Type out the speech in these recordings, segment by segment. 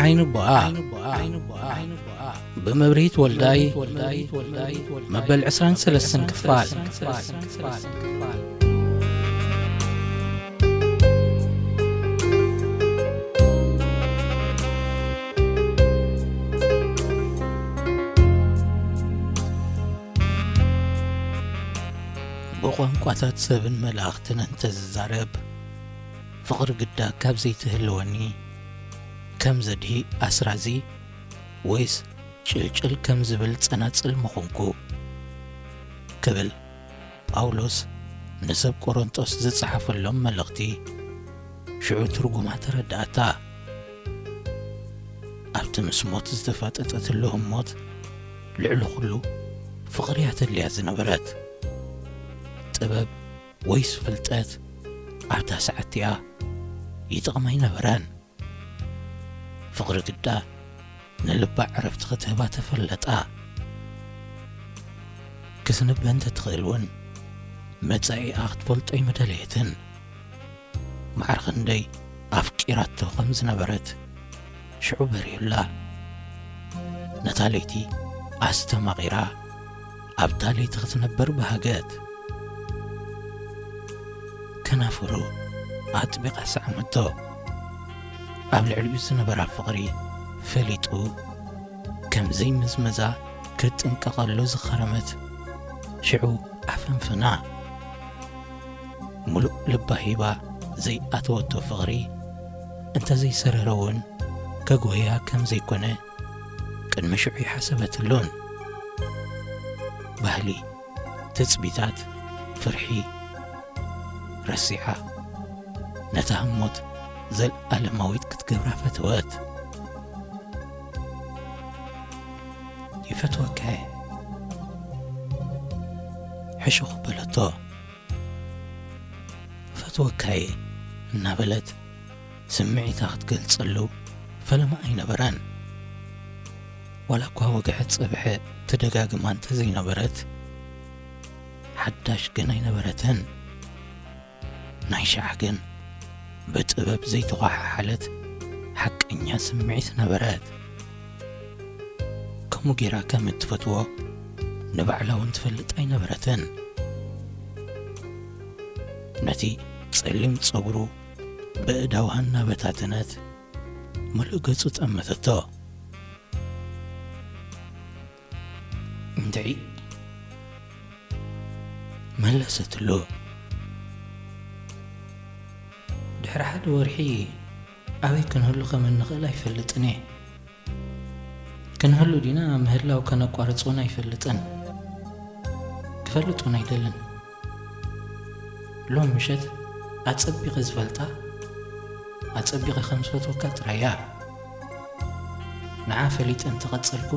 ዓይኒ ቦኣ ብመብርሂት ወልዳይ መበል ዕስራን ሰለስተን ክፋል። ብቋንቋታት ሰብን መላእኽትን እንተዝዛረብ፣ ፍቕሪ ግዳ ካብ ዘይትህልወኒ፣ ከም ዘድሂ ኣስራዚ ወይስ ጭልጭል ከም ዝብል ጸናጽል ምኾንኩ፣ ክብል ጳውሎስ ንሰብ ቆሮንጦስ ዝጸሓፈሎም መልእኽቲ ሽዑ ትርጉማ ተረድኣታ። ኣብቲ ምስ ሞት ዝተፋጠጠትሉ ህሞት፣ ልዕሊ ኹሉ ፍቕሪ እያ ተድልያ ዝነበረት። ጥበብ ወይስ ፍልጠት ኣብታ ሰዓት እቲኣ ይጠቕማ ኣይነበረን። ፍቕሪ ግዳ ንልባ ዕረፍቲ ክትህባ ተፈለጣ። ክትንበ እንተትኽእል እውን መጻኢኣ ክትፈልጦ ኣይምደለየትን። ማዕረ ክንደይ ኣፍቂራቶ ከም ዝነበረት ሽዑ በሪሁላ። ነታ ለይቲ ኣስተማቒራ ኣብታ ለይቲ ክትነብር በሃገት። ከናፍሩ ኣጥቢቓ ሰዓመቶ። ኣብ ልዕሊኡ ዝነበራ ፍቕሪ ፈሊጡ ከም ዘይምዝመዛ ክትጥንቀቐሉ ዝኸረመት ሽዑ ኣፈንፍና። ሙሉእ ልባ ሂባ ዘይኣተወቶ ፍቕሪ እንተዘይሰረረ እውን ከጉህያ ከም ዘይኮነ ቅድሚ ሽዑ ይሓሰበትሉን። ባህሊ፣ ትጽቢታት፣ ፍርሒ ረሲዓ ነታ ህሞት ዘልኣለማዊት ክትገብራ ፈተወት። "ይፈትወካ እየ" ሕሹኽ በለቶ። "እፈትወካ እየ" እናበለት ስምዒታ ክትገልጸሉ ፈለማ ኣይነበራን። ዋላ እኳ ወግሐ ጸብሐ ትደጋግማ እንተዘይነበረት፣ ሓዳሽ ግን ኣይነበረትን። ናይ ሽዓ ግን ብጥበብ ዘይተዃሓሓለት ሓቀኛ ስምዒት ነበረት። ከምኡ ጌራ ከም እትፈትዎ ንባዕላ እውን ትፈልጥ ኣይነበረትን። ነቲ ጸሊም ጸጉሩ ብእዳዋ እናበታተነት ምሉእ ገጹ ጠመተቶ። "እንድዒ" መለሰትሉ። "ድሕሪ ሓደ ወርሒ ኣበይ ክንህሉ ከም እንኽእል ኣይፈልጥን እየ። ክንህሉ ዲና ምህላው ከነቋርጽ እውን ኣይፈልጥን። ክፈልጥ እውን ኣይደልን። ሎም ምሸት ኣጸቢቐ ዝፈልጣ፣ ኣጸቢቐ ከም ዝፈትወካ ጥራይ እያ። ንዓ ፈሊጠ እንተቐጸልኩ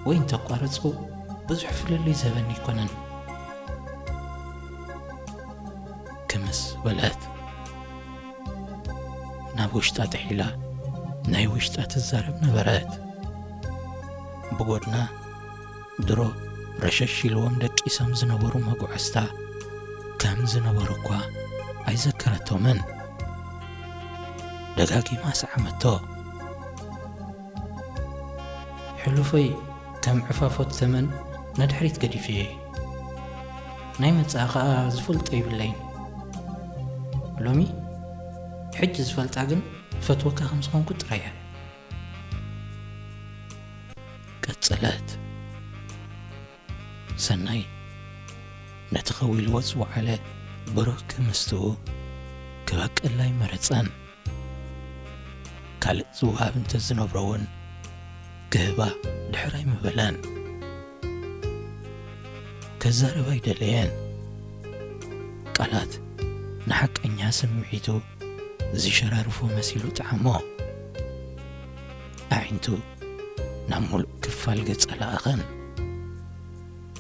ወይ እንተቋረጽኩ ብዙሕ ፍልልይ ዝህበኒ ኣይኮነን" ክምስ በለት። ናብ ውሽጣ ጥሒላ ናይ ውሽጣ ትዛረብ ነበረት። ብጎድና ድሮ ረሸሽ ኢልዎም ደቂሶም ዝነበሩ መጓዕዝታ ከም ዝነበሩ እኳ ኣይዘከረቶምን። ደጋጊማ ሰዓመቶ። ሕሉፈይ ከም ዕፋፎት ተመን ንድሕሪት ገዲፈዮ። ናይ መጻኢ ኸኣ ዝፈልጦ የብለይን። ሎሚ ሕጂ ዝፈልጣ ግን ፈትወካ ከም ዝኾንኩ ጥራይ እያ። ቀጸለት። ሰናይ ነቲ ከዊልዎ ዝወዓለ ብሩህ ክምስትኡ ክበቅል ኣይመረጸን። ካልእ ዝወሃብ እንተ ዝነብሮ እውን ክህባ ድሕር ኣይምበለን። ከዛርብ ኣይደለየን። ቃላት ንሓቀኛ ስምዒቱ ዝሸራርፎ መሲሉ ጠዓሞ። ኣዒንቱ ናብ ሙሉእ ክፋል ገጻ ለኣኸን።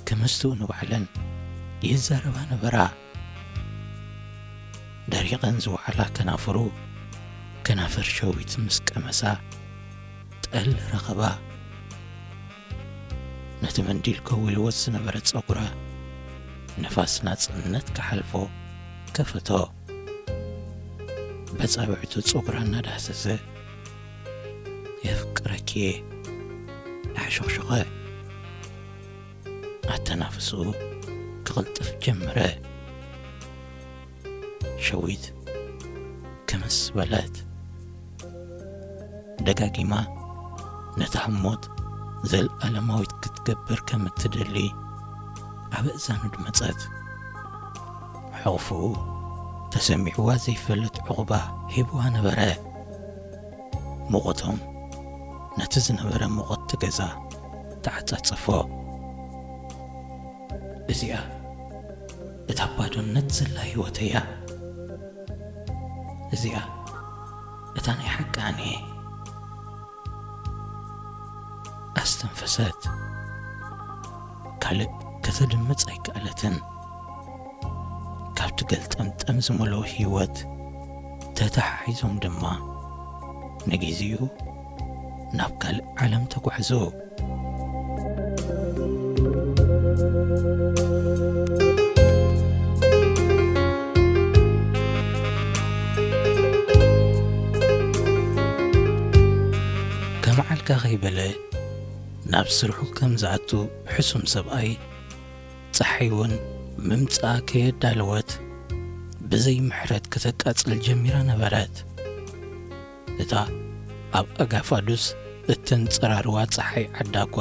ክምስትኡ ንባዕለን ይዛረባ ነበራ። ደሪቐን ዝወዓላ ከናፍሩ፣ ከናፍር ሸዊት ምስ ቀመሳ ጠል ረኸባ። ነቲ መንዲል ከዊልዎ ዝነበረ ጸጉራ ንፋስ ናጽነት ክሓልፎ ከፈቶ። በጻብዕቱ ጸጉራ እናዳህሰሰ፣ የፍቅረኪ እየ ኣሕሾኽሾኸ። ኣተናፍስኡ ክቕልጥፍ ጀመረ። ሸዊት ክምስ በለት። ደጋጊማ ነታ ህሞት ዘልኣለማዊት ክትገብር ከም እትደሊ ኣብ እዛኑ ድመጸት። ሕቑፍኡ ተሰሚዕዋ ዘይፈልጥ ዕቑባ ሂብዋ ነበረ። ሙቐቶም ነቲ ዝነበረ ሙቐት እቲ ገዛ ተዓጻጸፎ። እዚኣ እታ ባዶነት ዘላ ህይወተይ እያ። እዚኣ እታ ናይ ሓቂ ኣነ እየ። ኣስተንፈሰት። ካልእ ከተድምጽ ኣይከኣለትን። ካብቲ ገልጠምጠም ዝመልኦ ህይወት ተተሓሒዞም ድማ ንግዜኡ ናብ ካልእ ዓለም ተጓዕዙ። ከም ዓልካ ከይበለ ናብ ስርሑ ከም ዝኣቱ ሕሱም ሰብኣይ፣ ጸሓይ እውን ምምጻኣ ከየዳለወት ብዘይ ምሕረት ከተቃጽል ጀሚራ ነበረት። እታ ኣብ ኣጋፋዱስ እተንጸራርዋ ጸሓይ ዓዳ እኳ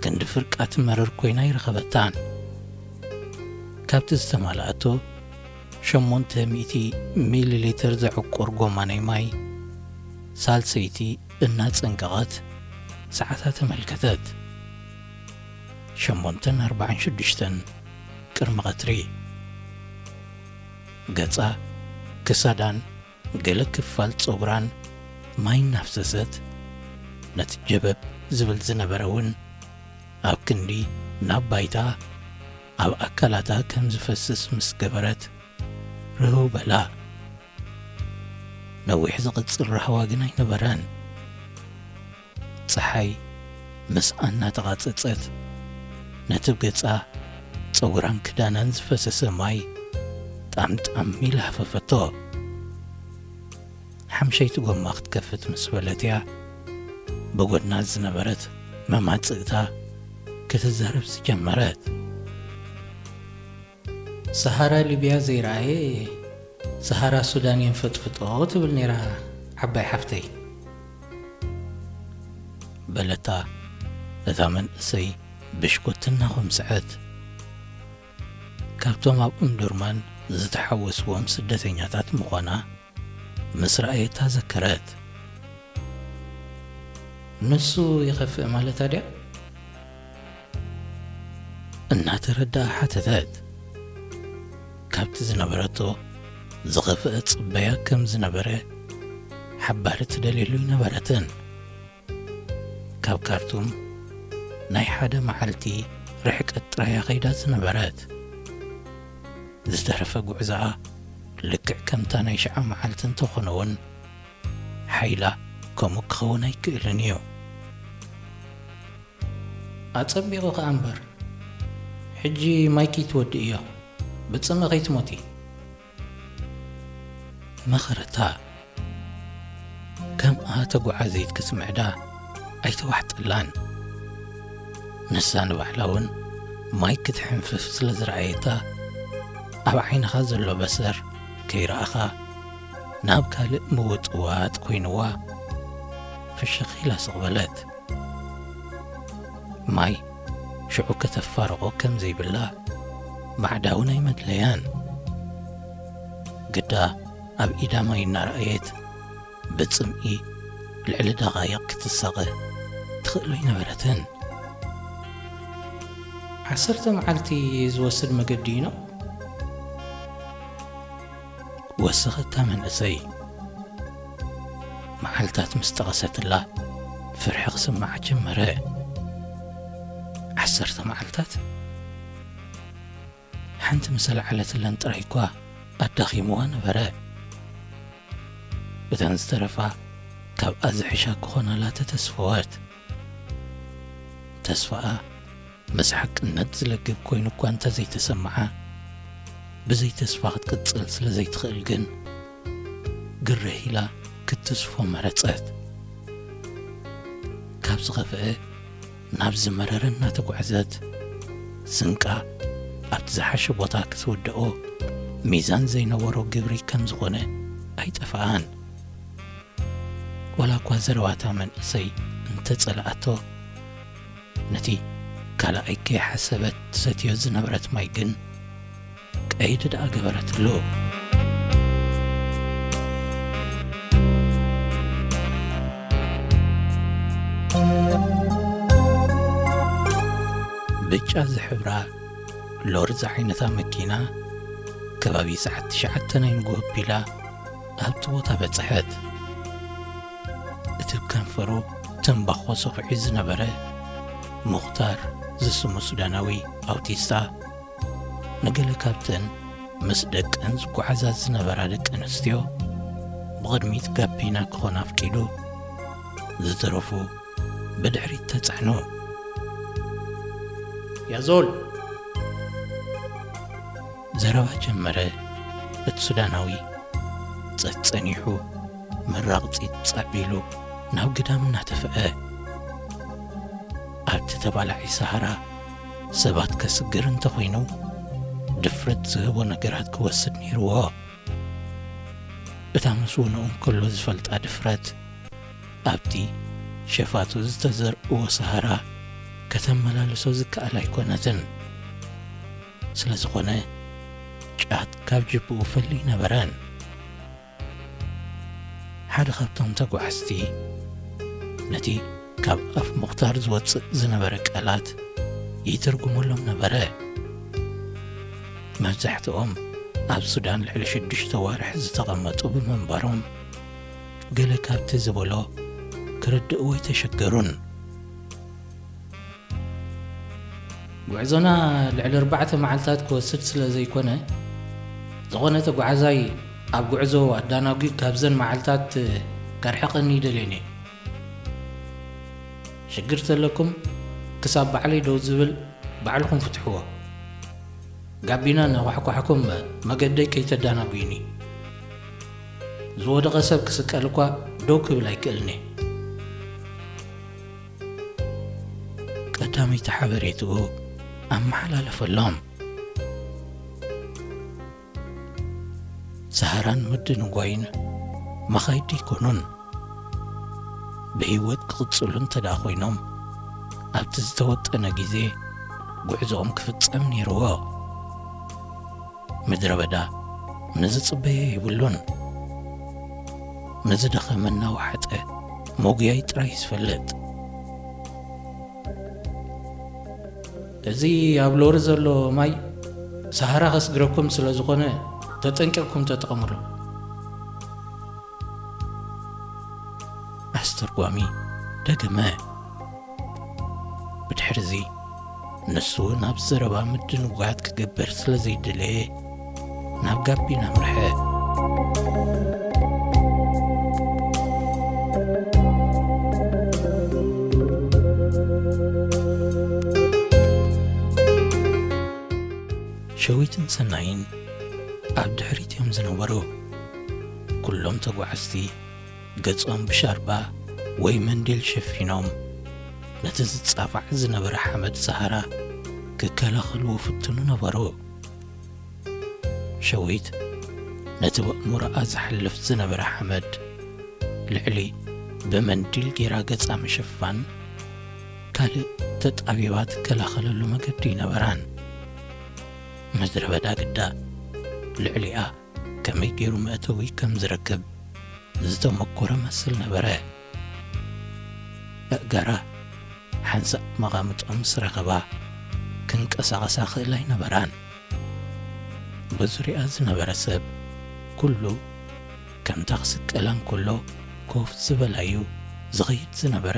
ክንዲ ፍርቃ ትመርር ኮይና ኣይረኸበታን። ካብቲ ዝተማልኣቶ ሸሞንተ ሚእቲ ሚሊ ሊትር ዘዕቁር ጎማ ናይ ማይ፣ ሳልሰይቲ እናጸንቀቐት ሰዓታ ተመልከተት። ሸሞንተን ኣርባዓን ሽዱሽተን ቅድሚ ቀትሪ። ገጻ፣ ክሳዳን ገለ ክፋል ጸጉራን ማይ እናፍሰሰት፣ ነቲ ጀበብ ዝብል ዝነበረ እውን ኣብ ክንዲ ናብ ባይታ ኣብ ኣካላታ ከም ዝፈስስ ምስ ገበረት፣ ርህው በላ። ነዊሕ ዝቕጽል ራህዋ ግን ኣይነበረን። ጸሓይ ምስኣ እናተቓጸጸት፣ ነቲ ገጻ፣ ጸጉራን ክዳናን ዝፈሰሰ ማይ ጣምጣም ኢላ ሃፈፈቶ። ሓምሸይቲ ጎማ ክትከፍት ምስ በለት እያ ብጎድና ዝነበረት መማጽእታ ክትዛረብ ዝጀመረት። ሰሃራ ሊብያ ዘይረኣየ ሰሃራ ሱዳን እየን ፈጥፍጦ ትብል ነይራ ዓባይ ሓፍተይ። በለታ እታ መንእሰይ ብሽኮት እናኾምስዐት። ካብቶም ኣብ ኡምዱርማን ዝተሓወስዎም ስደተኛታት ምዃና ምስ ረኣየታ ዘከረት። ንሱ ይኸፍእ ማለታ ድያ? እናተረድኣ ሓተተት። ካብቲ ዝነበረቶ ዝኸፍአ ጽበያ ከም ዝነበረ ሓባሪ ትደልየሉ ኣይነበረትን። ካብ ካርቱም ናይ ሓደ መዓልቲ ርሕቀት ጥራያ ከይዳ ዝነበረት። ዝተረፈ ጉዕዞኣ ልክዕ ከምታ ናይ ሽዓ መዓልቲ እንተኾነ እውን፣ ሓይላ ከምኡ ክኸውን ኣይክእልን እዩ። ኣጸቢቑ ኸኣ እምበር፣ ሕጂ ማይኪ ትወድእዮ፣ ብጽምኢ ከይትሞቲ። መኸረታ። ከምኣ ተጓዓዘይት ክትምዕዳ ኣይተዋሕጠላን። ንሳ ንባዕላ እውን ማይ ክትሕንፍፍ ስለ ዝረኣየታ፣ ኣብ ዓይንኻ ዘሎ በሰር ከይረኣኻ ናብ ካልእ ምውጥዋጥ ኮይንዋ፣ ፍሽኽ ኢላ ስቕ በለት። ማይ ሽዑ ከተፋርቖ ከም ዘይብላ ማዕዳ እውን ኣይመድለያን። ግዳ ኣብ ኢዳ ማይ እናረኣየት ብጽምኢ ልዕሊ ደቓይቕ ክትሳቐ ትኽእሎ ኣይነበረትን። ዓሰርተ መዓልቲ ዝወስድ መገዲ እዩ ነው? ወሰኸታ መንእሰይ። መዓልታት ምስ ጠቐሰትላ ፍርሒ ክስምዓ ጀመረ። ዓሰርተ መዓልታት? ሓንቲ ምስ ኣልዓለትለን ጥራይ እኳ ኣዳኺምዋ ነበረ። እተን ዝተረፋ ካብኣ ዝሕሻ ክኾናላ ተተስፈወት። ተስፋኣ ምስ ሓቅነት ዝለግብ ኮይኑ እኳ እንተ ዘይተሰምዓ፣ ብዘይ ተስፋ ክትቅጽል ስለ ዘይትኽእል ግን፣ ግርህ ኢላ ክትስፎ መረጸት። ካብ ዝኸፍአ ናብ ዝመረረ እናተጓዕዘት፣ ስንቃ ኣብቲ ዝሓሸ ቦታ ክትውድኦ ሚዛን ዘይነበሮ ግብሪ ከም ዝኾነ ኣይጠፍኣን። ዋላ እኳ ዘረባታ መንእሰይ እንተጸልኣቶ፣ ነቲ ካልኣይ ከይሓሰበት ትሰትዮ ዝነበረት ማይ ግን ቀይዲ ደኣ ገበረትሉ። ብጫ ዝሕብራ ሎሪ ዝዓይነታ መኪና ከባቢ ሰዓት ትሽዓተ ናይ ንግሆ ኣቢላ ኣብቲ ቦታ በጽሐት። እቲ ከንፈሩ ትምባኾ ሰኹዒ ዝነበረ ሙኽታር ዝስሙ ሱዳናዊ ኣውቲስታ፣ ንገለ ካብተን ምስ ደቀን ዝጓዓዛ ዝነበራ ደቂ ኣንስትዮ ብቕድሚት ጋቢና ክኾን ኣፍቂዱ፣ ዝተረፉ ብድሕሪት ተጻዕኑ። ያዞል! ዘረባ ጀመረ። እቲ ሱዳናዊ ጸጸኒሑ ምራቕ ጺጽ ኣቢሉ ናብ ግዳም እናተፍአ። ኣብቲ ተባላዒ ሰሃራ ሰባት ከስግር እንተኾይኑ፣ ድፍረት ዝህቦ ነገራት ክወስድ ነይርዎ። እታ ምስ ውንኡ እንከሎ ዝፈልጣ ድፍረት፣ ኣብቲ ሸፋቱ ዝተዘርእዎ ሰሃራ ከተመላልሶ ዝከኣል ኣይኮነትን። ስለ ዝኾነ፣ ጫት ካብ ጅብኡ ፈሊ ነበረን። ሓደ ካብቶም ተጓዓዝቲ ነቲ ካብ ኣፍ ሙኽታር ዝወጽእ ዝነበረ ቃላት ይትርጉመሎም ነበረ። መብዛሕትኦም ኣብ ሱዳን ልዕሊ ሽዱሽተ ዋርሕ ዝተቐመጡ ብምንባሮም፣ ገለ ካብቲ ዝበሎ ክርድእዎ ኣይተሸገሩን። ጉዕዞና ልዕሊ ኣርባዕተ መዓልታት ክወስድ ስለ ዘይኮነ፣ ዝኾነ ተጓዓዛይ ኣብ ጉዕዞ ኣዳናጒ ካብዘን መዓልታት ከርሕቐኒ ኣይደልየን እየ። ሽግር ተለኩም፣ ክሳብ ባዕለይ ደው ዝብል ባዕልኹም ፍትሕዎ። ጋቢና እናኳሕኳሕኩም መገደይ ከይተዳናጉይኒ። ዝወደቐ ሰብ ክስቀል እኳ ደው ክብል ኣይክእልን እየ። ቀዳመይቲ ሓበሬትኡ ኣመሓላለፈሎም። ሰሃራን ምድንጓይን መኻይድ ኣይኮኑን። ብህይወት ክቕጽሉ እንተ ደኣ ኮይኖም፣ ኣብቲ ዝተወጠነ ግዜ ጉዕዞኦም ክፍጸም ነይርዎ። ምድረ በዳ ንዝጽበዮ የብሉን። ንዝደኸመ እናወሓጠ መጉያይ ጥራይ እዩ ዝፈልጥ። እዚ ኣብ ሎሪ ዘሎ ማይ ሰሃራ ከስግረኩም ስለ ዝኾነ፣ ተጠንቂቕኩም ተጠቐምሉ። ኣስተርጓሚ ደገመ። ብድሕርዚ ንሱ ናብ ዘረባ ምድንጓያት ክገብር ስለ ዘይደለየ፣ ናብ ጋቢና ኣምርሐ። ሸዊትን ሰናይን ኣብ ድሕሪት እዮም ዝነበሩ። ኩሎም ተጓዓዝቲ ገጾም ብሻርባ ወይ መንዲል ሸፊኖም፣ ነቲ ዝጻፋዕ ዝነበረ ሓመድ ሰሃራ ክከላኸልዎ ፍትኑ ነበሩ። ሸዊት ነቲ ብእምሮኣ ዝሓልፍ ዝነበረ ሓመድ ልዕሊ ብመንዲል ጌራ ገጻ ምሽፋን፣ ካልእ ተጣቢባ ትከላኸለሉ መገዲ ኣይነበራን። ምድረ በዳ ግዳ ልዕሊኣ ከመይ ገይሩ መእተዊ ከም ዝረክብ ዝተመኮረ መስል ነበረ። ኣእጋራ ሓንሳእ መቓምጦ ምስ ረኸባ፣ ክንቀሳቐሳ ክእላ ኣይነበራን። ብዙርያኣ ዝነበረ ሰብ ኩሉ፣ ከምታ ክስቀላ እንከሎ ኮፍ ዝበላ እዩ ዝኸይድ ዝነበረ።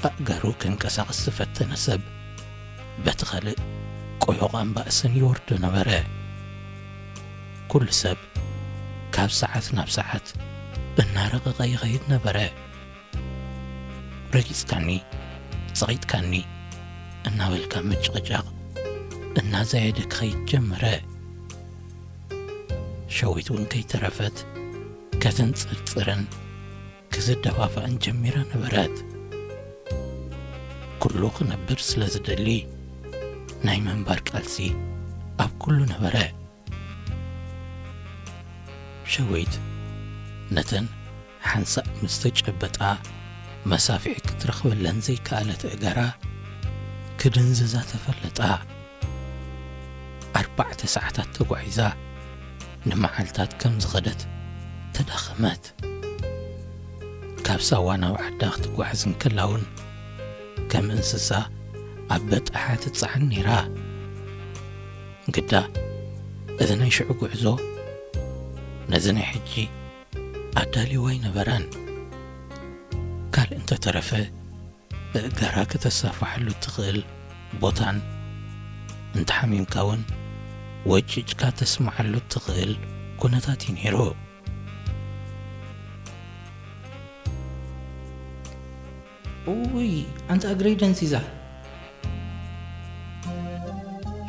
ኣእጋሩ ከንቀሳቕስ ዝፈተነ ሰብ፣ በቲ ኻልእ ቆዮቓን ባእስን ይወርዶ ነበረ። ኩሉ ሰብ ካብ ሰዓት ናብ ሰዓት እናረቐቐ ይኸይድ ነበረ። ረጊጽካኒ፣ ጸቒጥካኒ እናበልካ ምጭቕጫቕ እናዛየደ ክኸይድ ጀመረ። ሸዊት እውን ከይተረፈት ከተንጽርጽርን ክትደፋፍኣን ጀሚራ ነበረት። ኩሉ ክነብር ስለ ዝደሊ፣ ናይ ምንባር ቃልሲ ኣብ ኩሉ ነበረ። ሸዊት ነተን ሓንሳእ ምስ ተጨበጣ፣ መሳፍሒ ክትረኽበለን ዘይከኣለት ኣእጋራ ክድንዝዛ ተፈለጣ። ኣርባዕተ ሰዓታት ተጓዒዛ፣ ንመዓልታት ከም ዝኸደት ተዳኸመት። ካብ ሳዋ ናብ ዓዳ ክትጓዓዝ እንከላ እውን፣ ከም እንስሳ ኣብ በጣሓ ትጸዓን ነይራ። ግዳ፣ እቲ ናይ ሽዑ ጉዕዞ ነዚ ናይ ሕጂ ኣዳልይዎ ኣይነበረን። ካልእ እንተተረፈ፣ ኣእጋራ ከተሳፍሓሉ እትኽእል ቦታን፣ እንተሓሚምካ እውን ወጭጭካ ተስምዓሉ እትኽእል ኩነታት እዩ ነይሩ። ኡይ፣ ኣንታ እግረይ ደንዚዛ።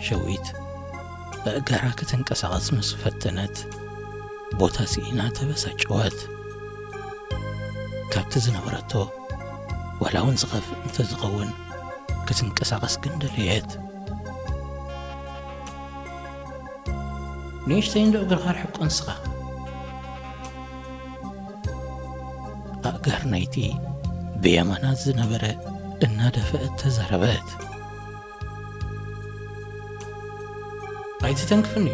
ሸዊት ኣእጋራ ከተንቀሳቐስ ምስ ፈተነት፣ ቦታ ስኢና ተበሳጨወት። ካብቲ ዝነበረቶ፣ ዋላ እውን ዝኸፍእ እንተዝኸውን፣ ክትንቀሳቐስ ግን ደለየት። ንእሽተይ እንዶ እግርኻ ርሕቆ ንስኻ። ኣእጋር ናይቲ ብየማና ዝነበረ እናደፍአት ተዛረበት። ኣይትተንክፍኒ።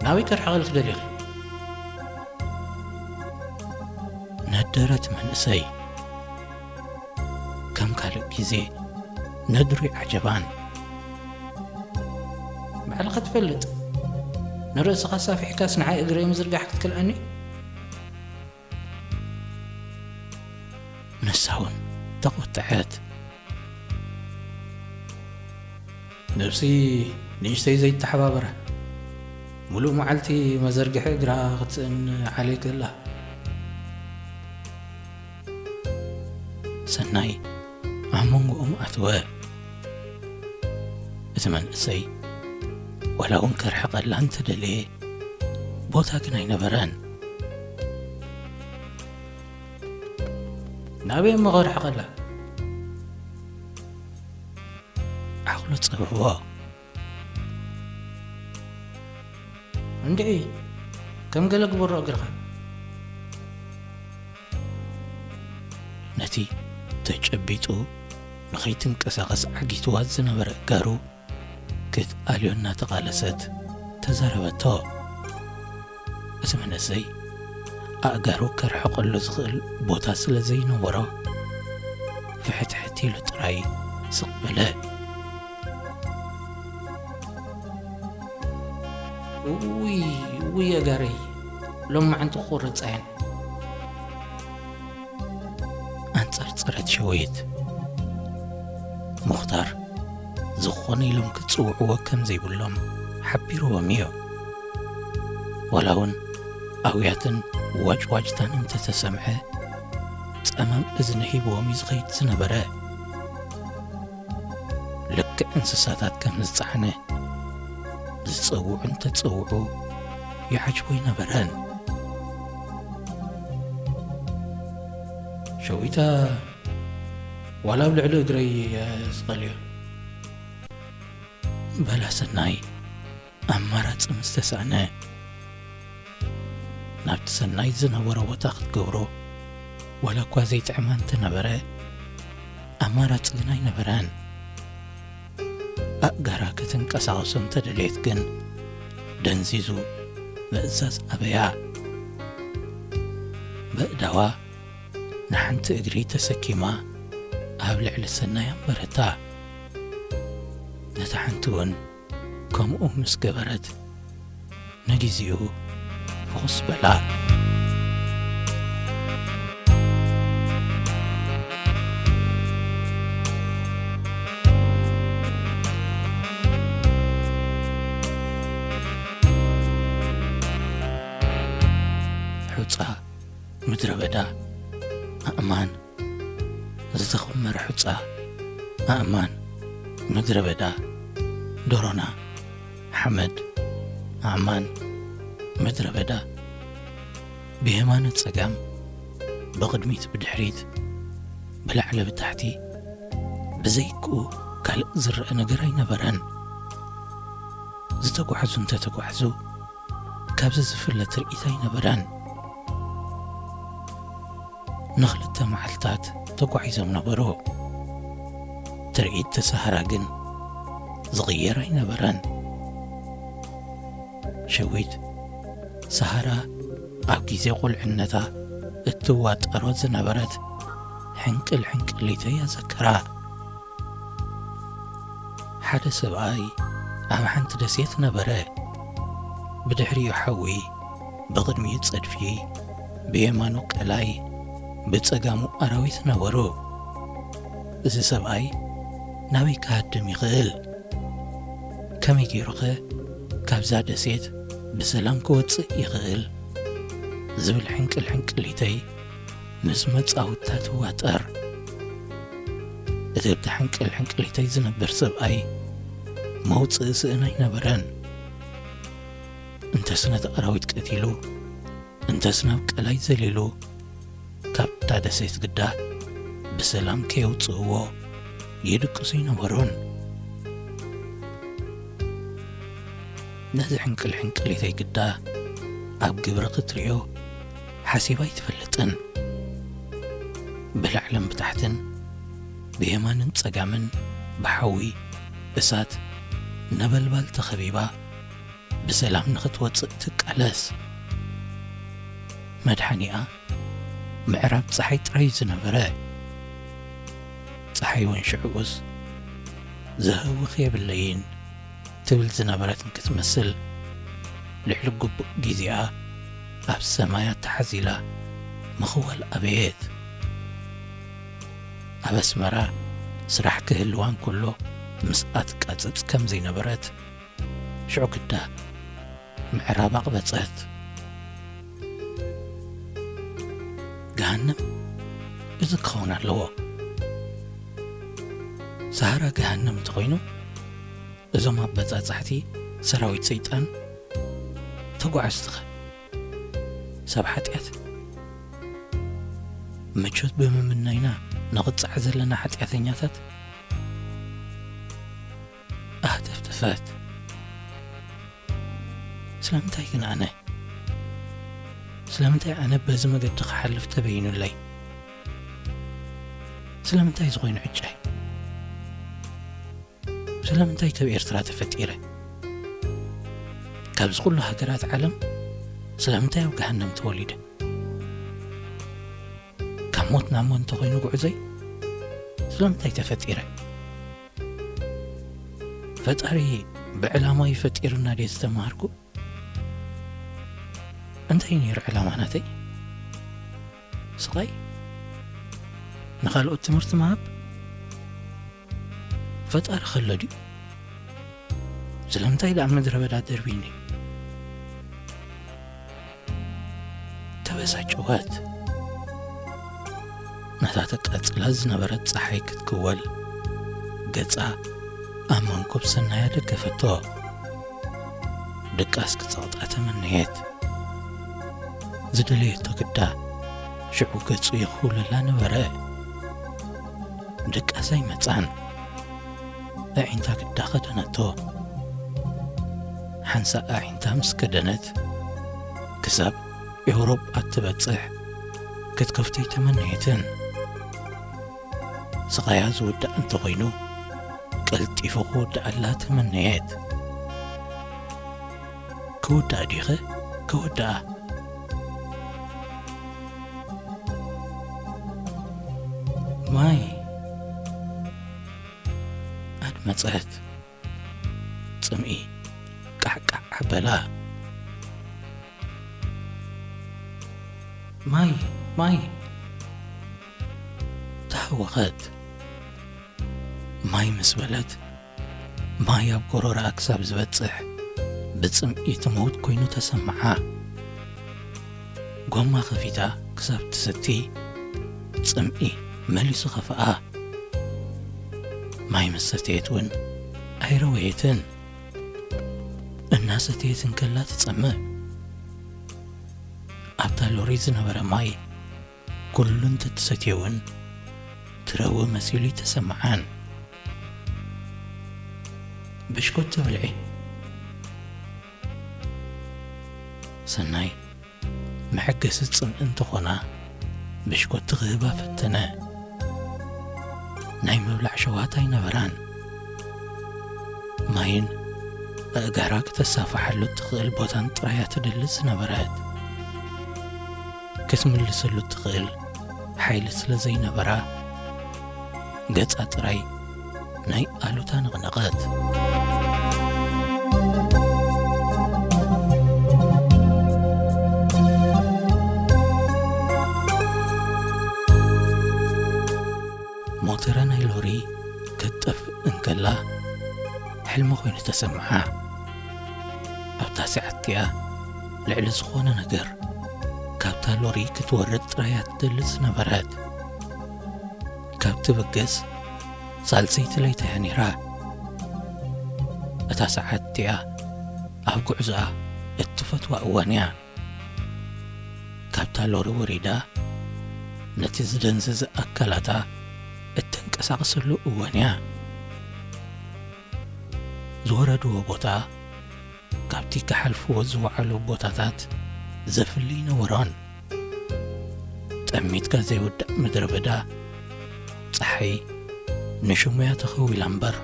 ናበይ ከርሕቐልኪ ደሊኺ? ነደረት መንእሰይ። ከም ካልእ ግዜ ነድሪ ዓጀባን። ባዕልኻ ትፈልጥ። ንርእስኻ ኣሳፊሕካስ ንዓይ እግረይ ምዝርጋሕ ክትክልኣኒ? ንሳ እውን ተቖጥዐት። ነብሲ ንእሽተይ ዘይተሓባበረ፣ ምሉእ መዓልቲ መዘርግሒ እግራ ክትስእን ዓሌት ኣላ። ሰናይ ኣብ መንጎኦም ኣትወ። እቲ መንእሰይ ዋላ እውን ከርሕቐላ እንተደለየ፣ ቦታ ግን ኣይነበረን። ናበይ እሞ ከርሕቐላ? ዓቕሉ ጸበቦ። እንድዒ፣ ከም ገለ ግበሮ እግርኻ። ነቲ ተጨቢጡ ንኸይትንቀሳቐስ ዓጊትዋ ዝነበረ እጋሩ ክትኣልዮ እናተቓለሰት ተዛረበቶ። እቲ መንእሰይ ኣእጋሩ ከርሕቐሉ ዝኽእል ቦታ ስለ ዘይነበሮ፣ ፍሕትሕት ኢሉ ጥራይ ስቕ በለ። እውይ፣ እውይ ኣእጋረይ፣ ሎማዓንቲ ክቑረጻ እየን። ኣንጸርጸረት ሸዊት። ሙኽታር ዝኾነ ኢሎም ክጽውዕዎ ከም ዘይብሎም ሓቢርዎም እዩ። ዋላ እውን ኣውያትን ዋጭዋጭታን እንተተሰምዐ፣ ጸማም እዝኒ ሂብዎም እዩ ዝኸይድ ዝነበረ። ልክዕ እንስሳታት ከም ዝጸዓነ፣ ዝጸውዑ እንተጸውዑ ይዓጅቦ ኣይነበረን። ሸዊታ፣ ዋላ ኣብ ልዕሊ እግረይ የስቐልዮ። በላ ሰናይ ኣማራጺ ምስ ተሳእነ፣ ናብቲ ሰናይ ዝነበሮ ቦታ ክትገብሮ ዋላ እኳ ዘይጥዕማ እንተነበረ፣ ኣማራጺ ግን ኣይነበረን። ኣእጋራ ክትንቀሳቐሶ እንተደለየት ግን፣ ደንዚዙ ምእዛዝ ኣበያ። በእዳዋ ንሓንቲ እግሪ ተሰኪማ ኣብ ልዕሊ ሰናይ ኣንበረታ። ነታ ሓንቲ እውን ከምኡ ምስ ገበረት፣ ንግዜኡ ፍኹስ በላ። ሑጻ፣ ምድረ በዳ፣ ኣእማን፣ ዝተኸመረ ሑጻ፣ ኣእማን፣ ምድረ በዳ፣ ዶሮና፣ ሓመድ፣ ኣእማን፣ ምድረ በዳ። ብየማነ ጸጋም ብቕድሚት ብድሕሪት፣ ብላዕሊ ብታሕቲ፣ ብዘይክኡ ካልእ ዝረአ ነገር ኣይነበረን። ዝተጓዕዙ እንተተጓዕዙ፣ ካብዚ ዝፍለ ትርኢት ኣይነበረን። ንኽልተ መዓልታት ተጓዒዞም ነበሩ። ትርኢት ሰሃራ ግን ዝቕየር ኣይነበረን። ሸዊት ሰሃራ ኣብ ግዜ ቁልዕነታ እትዋጠሮ ዝነበረት ሕንቅል ሕንቅሊተይ ኣዘከራ። ሓደ ሰብኣይ ኣብ ሓንቲ ደሴት ነበረ። ብድሕሪኡ ሓዊ፣ ብቕድሚኡ ጸድፊ፣ ብየማኑ ቀላይ፣ ብጸጋሙ ኣራዊት ነበሩ። እዚ ሰብኣይ ናበይ ክሃድም ይኽእል? ከመይ ገይሩኸ ካብዛ ደሴት ብሰላም ክወጽእ ይኽእል? ዝብል ሕንቅል ሕንቅሊተይ ምስ መጻውታ ትዋጠር። እቲ ኣብቲ ሕንቅል ሕንቅሊተይ ዝነብር ሰብኣይ መውጽኢ ስእን ኣይነበረን። እንተስ ነቲ ኣራዊት ቀቲሉ፣ እንተስ ናብ ቀላይ ዘሊሉ፣ ካብታ ደሴት ግዳ ብሰላም ከየውጽእዎ ይድቅሱ ኣይነበሩን። ነዚ ሕንቅል ሕንቅሊተይ ግዳ ኣብ ግብሪ ክትሪኦ ሓሲባ ኣይትፈልጥን። ብላዕልን ብታሕትን፣ ብየማንን ጸጋምን ብሓዊ፣ እሳት፣ ነበልባል ተኸቢባ ብሰላም ንኽትወጽእ ትቃለስ። መድሓኒኣ ምዕራብ ጸሓይ ጥራይ ዝነበረ። ጸሓይ እውን ሽዑኡስ ዘህውኽ የብለይን ትብል ዝነበረትን ክትመስል፣ ልዕሊ ግቡእ ግዜኣ ኣብ ሰማይ ኣተሓዚላ ምኽዋል ኣበየት። ኣብ ኣስመራ ስራሕ ክህልዋ እንከሎ ምስኣ ትቃጸጽ ከም ዘይነበረት ሽዑ ግዳ ምዕራብ ኣቕበጸት። ገሃነም እዚ ክኸውን ኣለዎ። ሰሃራ ገሃነም እንተኾይኑ፣ እዞም ኣበጻጻሕቲ ሰራዊት ሰይጣን ተጓዓዝትኸ? ሰብ ሓጢኣት ምቾት ብምምናይና ንቕጻዕ ዘለና ሓጢኣተኛታት ኣህተፍተፈት። ስለምንታይ ግን ኣነ? ስለምንታይ ኣነ በዚ መገዲ ክሓልፍ ተበይኑለይ? ስለምንታይ እዚ ኮይኑ ዕጫይ? ስለምንታይ ካብ ኤርትራ ተፈጢረ? ካብዚ ኩሉ ሃገራት ዓለም ስለምንታይ ኣብ ገሃነም ተወሊደ? ካብ ሞት ናብ ሞት እንተኾይኑ ጉዕዞይ ስለምንታይ ተፈጢረ? ፈጣሪ ብዕላማ እዩ ፈጢሩና ድየ ዝተማሃርኩ? እንታይ ነይሩ ዕላማ ናተይ? ስቓይ? ንኻልኦት ትምህርቲ ምሃብ? ፈጣሪ ከሎ ድዩ? ስለምንታይ ደኣ ምድረ በዳ ደርቢኒ? ተበሳጨወት። ነታ ተቃጽላ ዝነበረት ጸሓይ ክትክወል ገጻ ኣብ መንኩብ ሰናያ ደገፈቶ። ድቃስ ክጸቕጣ ተመነየት። ዝደለየቶ ግዳ ሽዑ ገጹ ይኽውለላ ነበረ። ድቃስ ኣይመጻን። ኣዒንታ ግዳ ከደነቶ። ሓንሳእ ኣዒንታ ምስ ከደነት፣ ክሳብ ኤውሮጳ እትበጽሕ ክትከፍቶ ኣይተመነየትን። ስቓያ ዝውዳእ እንተኾይኑ፣ ቀልጢፉ ክውድኣላ ተመነየት። ክውዳእ ድዩኸ? ክውዳኣ። ማይ ኣድመጸት። ጽምኢ ቃዕቃዕ ኣበላ። ማይ፣ ማይ። ተሃወኸት። ማይ ምስ በለት፣ ማይ ኣብ ጎረሮኣ ክሳብ ዝበጽሕ ብጽምኢ ትመውት ኮይኑ ተሰምዓ። ጎማ ከፊታ ክሳብ ትሰቲ፣ ጽምኢ መሊሱ ከፍኣ። ማይ ምስ ሰተየት እውን ኣይረወየትን። እናሰተየት እንከላ ትጸምእ። ኣብታ ሎሪ ዝነበረ ማይ ኩሉ እንተትሰትዮ እውን ትረዊ መሲሉ ይተሰምዓን። ብሽኮቲ ብልዒ። ሰናይ መሐገሲ ጽምኢ እንተኾና ብሽኮቲ ክህባ ፈተነ። ናይ ምብላዕ ሸውሃት ኣይነበራን። ማይን ኣእጋራ ክተሳፍሓሉ እትኽእል ቦታን ጥራይ እያ ትደሊ ዝነበረት። ክትምልሰሉ እትኽእል ሓይሊ ስለ ዘይነበራ፣ ገጻ ጥራይ ናይ ኣሉታ ነቕነቐት። ሞተራ ናይ ሎሪ ክትጠፍእ እንከላ፣ ሕልሚ ኮይኑ ተሰምዓ። ኣብታ ሰዓት እቲኣ፣ ልዕሊ ዝኾነ ነገር፣ ካብታ ሎሪ ክትወርድ ጥራይ እያ ትደሊ ዝነበረት። ካብ ትብገስ፣ ሳልሰይቲ ለይቲ እያ ነይራ። እታ ሰዓት እቲኣ፣ ኣብ ጉዕዞኣ እትፈትዋ እዋን እያ። ካብታ ሎሪ ወሪዳ፣ ነቲ ዝደንዘዘ ኣካላታ እተንቀሳቕሰሉ እዋን እያ። ዝወረድዎ ቦታ፣ ካብቲ ክሓልፍዎ ዝወዓሉ ቦታታት ዘፍሊ ኣይነበሮን። ጠሚትካ ዘይውዳእ ምድረ በዳ፣ ጸሓይ ንሽሙ እያ ተኸዊላ እምበር፣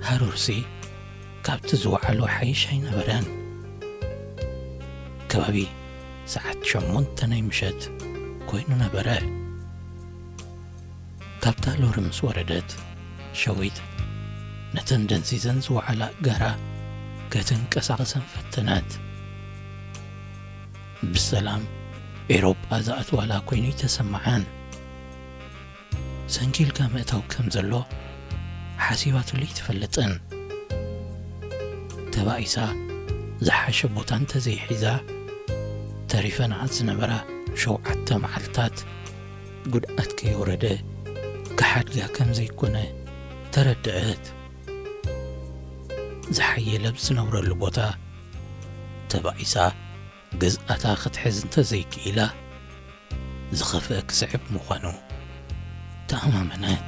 ሃሩርሲ ካብቲ ዝወዓሉ ሓይሽ ኣይነበረን። ከባቢ ሰዓት ሸሞንተ ናይ ምሸት ኮይኑ ነበረ። ካብታ ሎሪ ምስ ወረደት፣ ሸዊት ነተን ደንዚዘን ዝወዓላ ኣእጋራ ከተንቀሳቕሰን ፈተነት። ብሰላም ኤውሮጳ ዝኣትዋላ ኮይኑ ይተሰምዓን። ሰንኪልካ ምእታው ከም ዘሎ ሓሲባትሉ ኣይትፈልጥን። ተባኢሳ ዝሓሸ ቦታ እንተዘይሒዛ፣ ተሪፈንኣ ዝነበራ ሸውዓተ መዓልታት ጉድኣት ከየውረደ ክሓድጋ ከም ዘይኮነ ተረድአት። ዝሓየለ ኣብ ዝነብረሉ ቦታ ተባኢሳ ግዝኣታ ክትሕዝ እንተዘይክኢላ፣ ዝኸፍአ ክስዕብ ምዃኑ ተኣማመነት።